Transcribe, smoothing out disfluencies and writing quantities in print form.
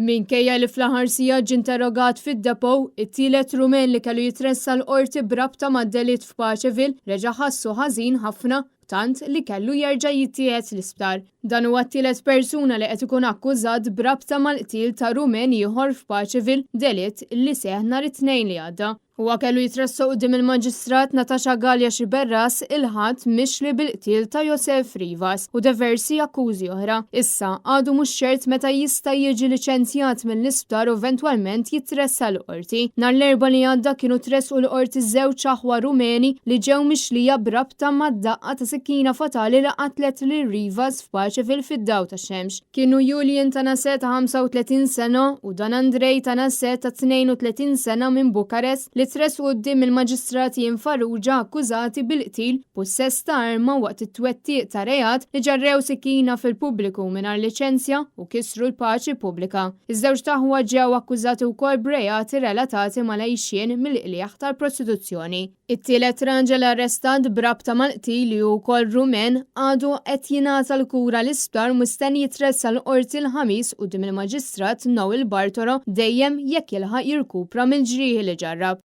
Minkejja li fl-aħħar sigħat ġie interrogat fid-depot, it-tielet Rumen li kellu jitressaq l-Qorti b'rabta mad-delitt f'Paceville reġa' ħassu ħażin ħafna tant li kellu jerġa' jittieħed l-isptar. Dan huwa t-tielet persuna li qed ikun akkużat b'rabta mal-qtil ta' Rumen ieħor f'Paceville, delitt li seħħ nhar it-Tnejn li għadda. Huwa kellu jitressaq quddiem il-Maġistrat Natasha Galea Sciberras il-Ħadd mixli bil-qtil ta' Josef Rivas u diversi akkużi oħra. Issa, għadu mhux ċert meta jista' jiġi liċenzjat mill-isptar u eventwalment jitressaq l-Qorti. Nhar l-Erbgħa li għadda kienu tressqu l-Qorti żewġ aħwa Rumeni li ġew mixlija b'rabta mad-daqqa ta' sikkina fatali li qatlet lil Rivas f'Paceville fid-dawl tax-xemx. Kienu Julian Tanase ta' 35 sena u Dan Andrei Tanase ta' 32 sena minn Bukarest li tressqu quddiem il-Maġistrat Ian Farrugia akkużati bil-qtil, pussess ta' arma waqt it-twettiq ta' reat li ġarrew sikkina fil-pubbliku mingħajr liċenzja u kisru l-paċi pubblika. Iż-żewġt aħwa ġew akkużati wkoll b'reati relatati mal-għixien mill-qligħ tal-prostituzzjoni. It-tielet raġel arrestat b'rabta mal-qtil li hu wkoll Rumen għadu qed jingħata l-kura l-isptar mistenni jitressaq l-Qorti l-Ħamis quddiem il-Maġistrat Noel Bartolo dejjem jekk jilħaq jirkupra mill-ġrieħi li ġarrab.